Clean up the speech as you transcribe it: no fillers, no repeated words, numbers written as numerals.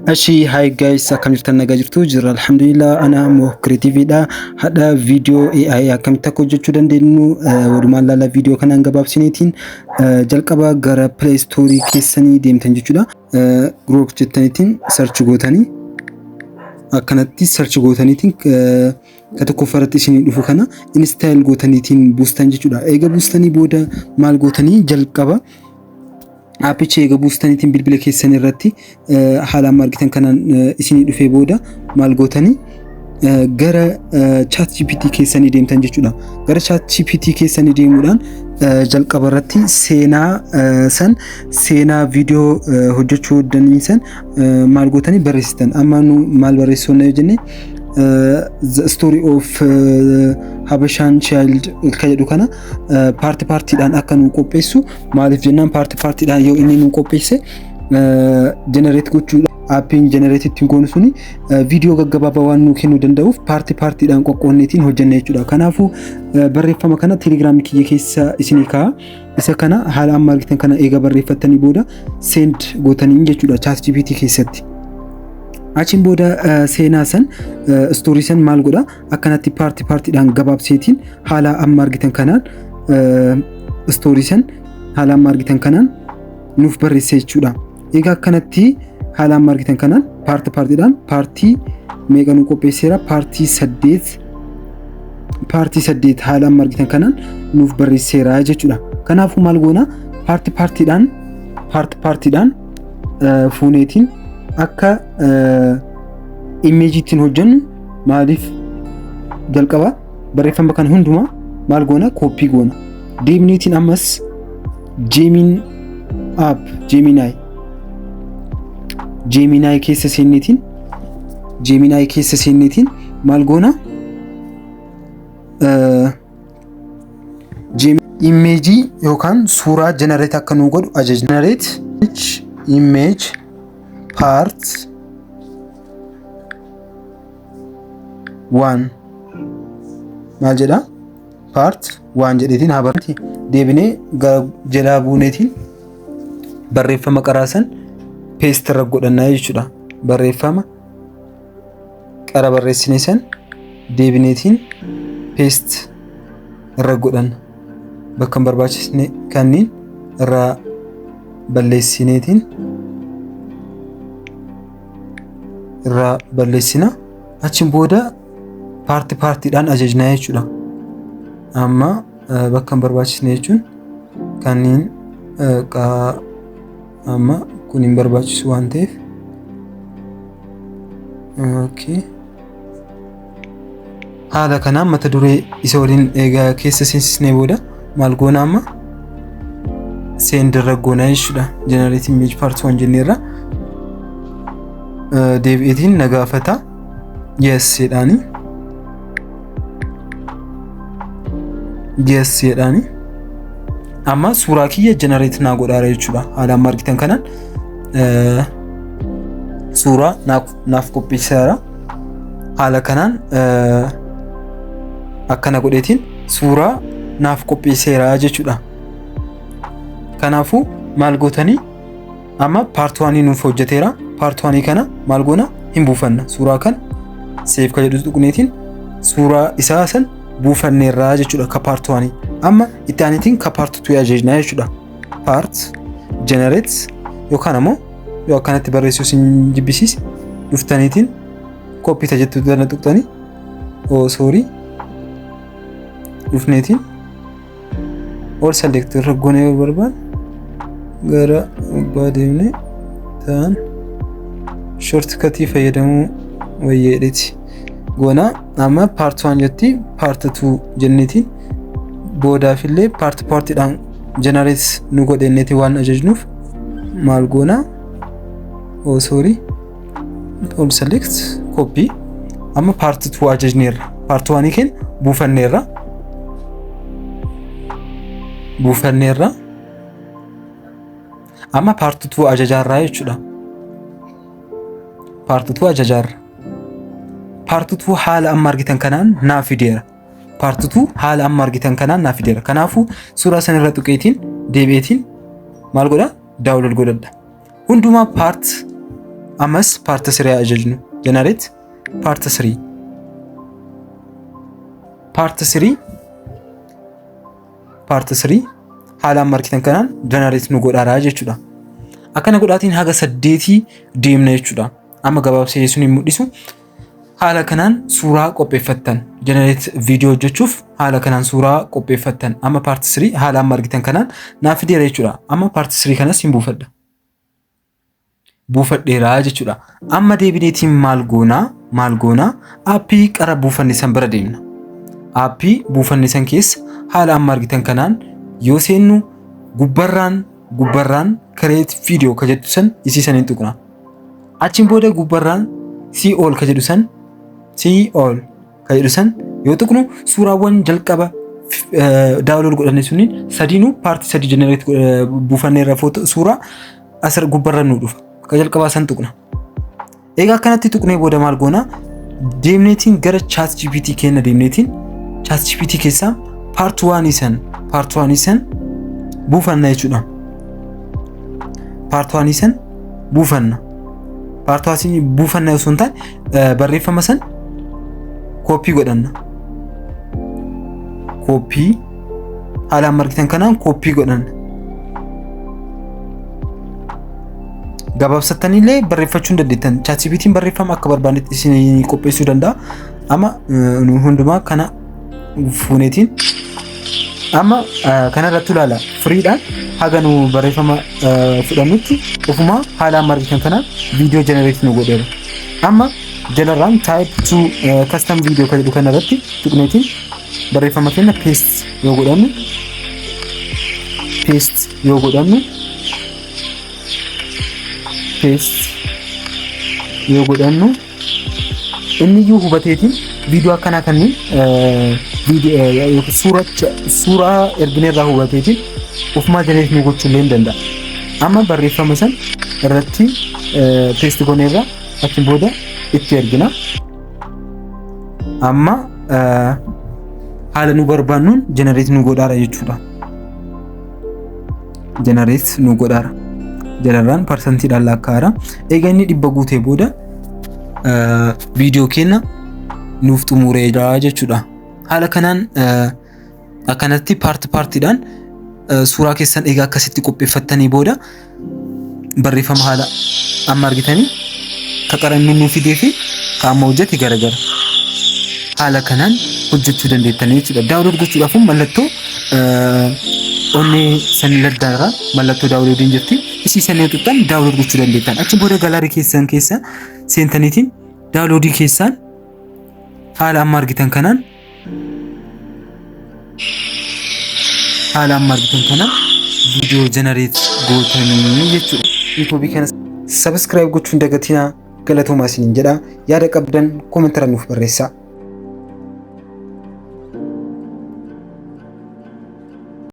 Ashi, hi guys, akkam jirtan? Nagaa jirtu? Jirra, alhamdulillah. Ana immoo creativeidha. Hadha viidiyoo AI akkamitti akka hojjechuu dandeenyu walumaan laala. Viidiyoo kanaan gabaabsineetiin jalqaba gara Play Store keessanii deemtan jechuudha. Grok jettaniitiin search gootanii, akkanatti search gootaniitiin ka tokkoffaarratti isinii dhufu kana install gootaniitiin buustan jechuudha. Eega buustanii booda maal gootanii? Jalqaba aappicha eega buustaniitiin bilbila keessan irratti haala amma argitan kanaan isinii dhufee booda maal gootanii? Gara Chat GPT keessanii deemtan jechuudha. Gara Chat GPT keessanii deemuudhaan jalqaba irratti seenaa san, seenaa viidiyoo hojjechuu dandeenye san maal gootanii barreessitan. Amma nu maal barreessuu jenne? "The story of Habashaan child" ka jedhu kana part partiidhaan akka nu qopheessu. Maaliif jennaan, part partiidhaan yoo inni nu qopheesse, generate gochuudha aappiin generate ittiin goonu suni viidiyoo gaggabaabaa waan nu kennuu danda'uuf part partiidhaan qoqqoonneetiin hojjenna jechuudha. Kanaafuu barreeffama kana Telegramii kiyya keessa isinii kaa'a. Isa kana haala amma argitan kana eega barreeffattanii booda send gootanii jechuudha Chat GPT keessatti. Achiin booda seenaa san, story san maal godha? Akkanatti part partiidhaan gabaabseetiin haala amma argitan kanaan story san haala amma argitan kanaan nuuf barreesse jechuudha. Egaa akkanatti haala amma argitan kanaan part partiidhaan part meeqa nu qopheesseera? Part 8, part 8 haala amma argitan kanaan nuuf barreesseera jechuudha. Kanaafuu maal goona? Part partiidhaan, part partiidhaan fuuneetiin akka image ittiin hojjennu. Maaliif? Jalqaba barreeffama kana hundumaa maal goona? Copy goona. Deemneetiin ammas Gemini app, Gemini keessa seenneetiin, Gemini keessa seenneetiin maal goona? Image yookaan suuraa generate akka nuu godhu ajajna. Generate image part one maal jedha? Part one jedheetiin haa barreessu. Deebinee gara jalaa buuneetiin barreeffama qaraasan paste irra godhannaa jechuudha. Barreeffama qara barreessine san deebineetiin paste irra godhanna. Bakka hin barbaachisne kanneen irraa balleessineetiin irraa balleessina. Achiin booda part partiidhaan ajajnaa jechuudha. Amma bakka hin barbaachisne jechuun kanneen amma kun hin barbaachisu waan ta'eef, okay. Haala kanaan mata duree isa waliin eegaa keessa seensisnee booda maal goona? Amma send irra goonaa jechuudha. Generate image part 1 jenneerra. Deebi'eetiin na gaafata. Yes jedhaani. Yes jedhaani. Amma suuraa kiyya generate naa godhaara jechuudha. Haala amma argitan kanaan suuraa naaf qopheesseera. Haala kanaan akkana godheetiin suuraa naaf qopheesseera jechuudha. Kanaafuu maal gootanii? Amma part one nuuf hojjeteera. Part one kana maal goona? Hin buufanna. Suuraa kana save ka jedhu tuqneetiin suuraa isaa san buufanneerraa jechuudha ka part one. Amma itti aanitiin ka part two ajajnaa jechuudha. Part generate yookaan ammoo yoo akkanatti barreessuu isin jibbisiise dhuftaniitiin copy tajettu dana tuqxanii, oh sorry, dhufneetiin all select irra goonee yoo barbaanne gara gubbaa deemnee ta'an shortcutii fayyadamuu wayyeedheeti. Goona amma part 1 jetti, part 2 jenneetiin boodaafillee part partiidhaan generate nu godhenneeti waan ajajnuuf maal goona? Oh sorry, all select, copy. Amma part 2 ajajneerra. Part 1 keenya buufanneerra, buufanneerra. Amma part 2 ajajaarraa jechuudha. Part 2 ajajaarra. Part 2 haala amma argitan kanaan naa fideera. Part 2 haala amma argitan kanaan naa fideera. Kanaafuu suuraa san irra tuqeetiin deebi'eetiin maal godha? Download godhadha. Hundumaa part Ammas part 3 ajajnu. Generate part 3. Part 3, part 3 haala amma argitan kanaan generate nu godhaaraa jechuudha. Akkana godhaatiin haga 8 deemna jechuudha. Amma gabaabsee sun hin mul'isu. Haala kanaan suuraa qopheeffattan, generate viidiyoo hojjechuuf haala kanaan suuraa qopheeffattan. Amma part 3 haala amma argitan kanaan naaf fideera jechuudha. Amma part 3 kanas hin buufadha. Buufadheeraa jechuudha. Amma deebineetiin maal goonaa? Maal goonaa? Aappii qara buufanne san bira deemna. Aappii buufanne san keessa haala amma argitan kanaan yoo seennu gubbarraan create video ka jettu san isii saniin tuqna. Achiin booda gubbarraan see all ka jedhu san, see all ka jedhu san yoo tuqnu suuraawwan jalqaba download godhanne sunniin sadiinuu part 3 generate buufanne irra suuraa asirra gubbarra nu dhufa. Ka jalqabaa san tuqna. Egaa akkanatti tuqnee booda maal goona? Deemneetiin gara Chat GPT keenya deemneetiin Chat GPT keessaa part 1 san, part 1 san buufanna jechuudha. Part 1 san buufanna. Part 1 buufanna osoo hin taane barreeffama san copy godhanna. Copy haala amma argitan kanaan copy godhanna. Gabaabsattaniillee barreeffachuu hin dandeettan. ChatGPT'n barreeffama akka barbaannetti isin qopheessuu danda'a. Amma nu hundumaa kana fuuneetiin amma kanarratti ilaala. Firiidhaan haga nu barreeffama fudhannutti ofumaa haala amma argitan kanaan viidiyoo generate nu godheera. Amma jalarraan type to custom video kan jedhu kanarratti tuqneetiin barreeffama keenya paste yoo godhannu, paste yoo godhannu, paste yoo godhannu inni iyyuu hubateetiin viidiyoo akkanaa kanneen suuraa ergineerraa hubateetiin ofumaa generate nu gochuu illee hin danda'a. Amma barreeffama san irratti paste gooneerra, achiin booda itti ergina. Amma haala nu barbaannuun generate nu godhaara jechuudha. Generate nu godhaara. Jalarraan parsantiidhaan lakkaa'aara. Egaa inni 100 guutee booda viidiyoo keenya nuuf xumureera jechuudha. Haala kanaan akkanatti part partiidhaan suuraa keessan egaa akkasitti qopheeffattanii booda barreeffama haala amma argitanii ka qarannu nuuf fidee fi ka amma hojjete garagara. Haala kanaan hojjechuu dandeettanii jechuudha. Download gochuudhaaf mallattoo onnee san laddaarraa mallattoo downloadiin jirti. Isii san yoo tuqxan download gochuu dandeettan. Achi booda gallery keessan keessa seentaniitiin downloadii keessaan haala amma argitan kanaan, haala amma argitan kanaan viidiyoo generate gootanii jechuudha. YouTubeii kana subscribe gochuun dagatinaa, galatoomaa isiniin jedha. Yaada qabdan commentarra nuuf barreessaa.